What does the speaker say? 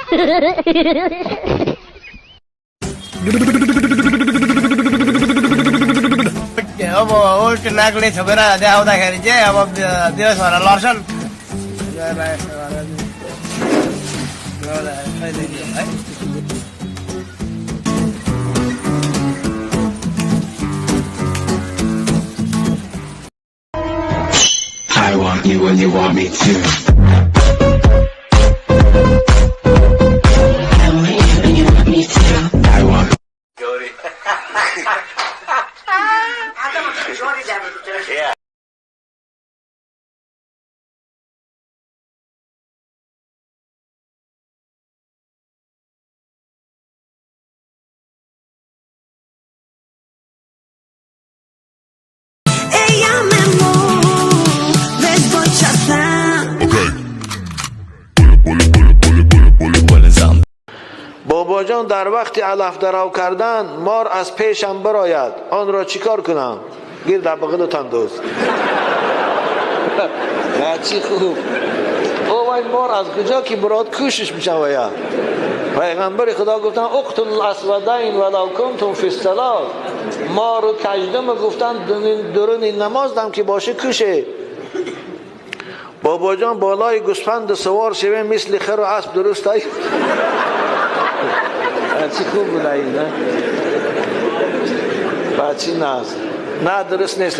अब उल्टो नाकले छोपेर देखाउँदाखेरि चाहिँ अब बेहोस भएर लड्छन् है। I want you when you want me to. I want you and you want me to. I want. Ella me desbochata. Бобоҷон, дар вақти алафдарав кардан мор аз пешам барояд, онро чӣ кор кунам? Гир дар бағилатон, дӯст. На, чӣ хуб. О вай, мор аз куҷо ки бирод, кӯшиш мешавая. Пайғамбари Худо гуфтан: اقتلوا الأسودين ولو كنتم في الصلاة. Мору каждума, гуфтан, дуруни намоздам ки боше, куше. Бобоҷон, болои гӯспанду савор шавем мисли хиру асп, дуруст ай? Чӣ хуб буда ин, бачи наз. На, дуруст нест.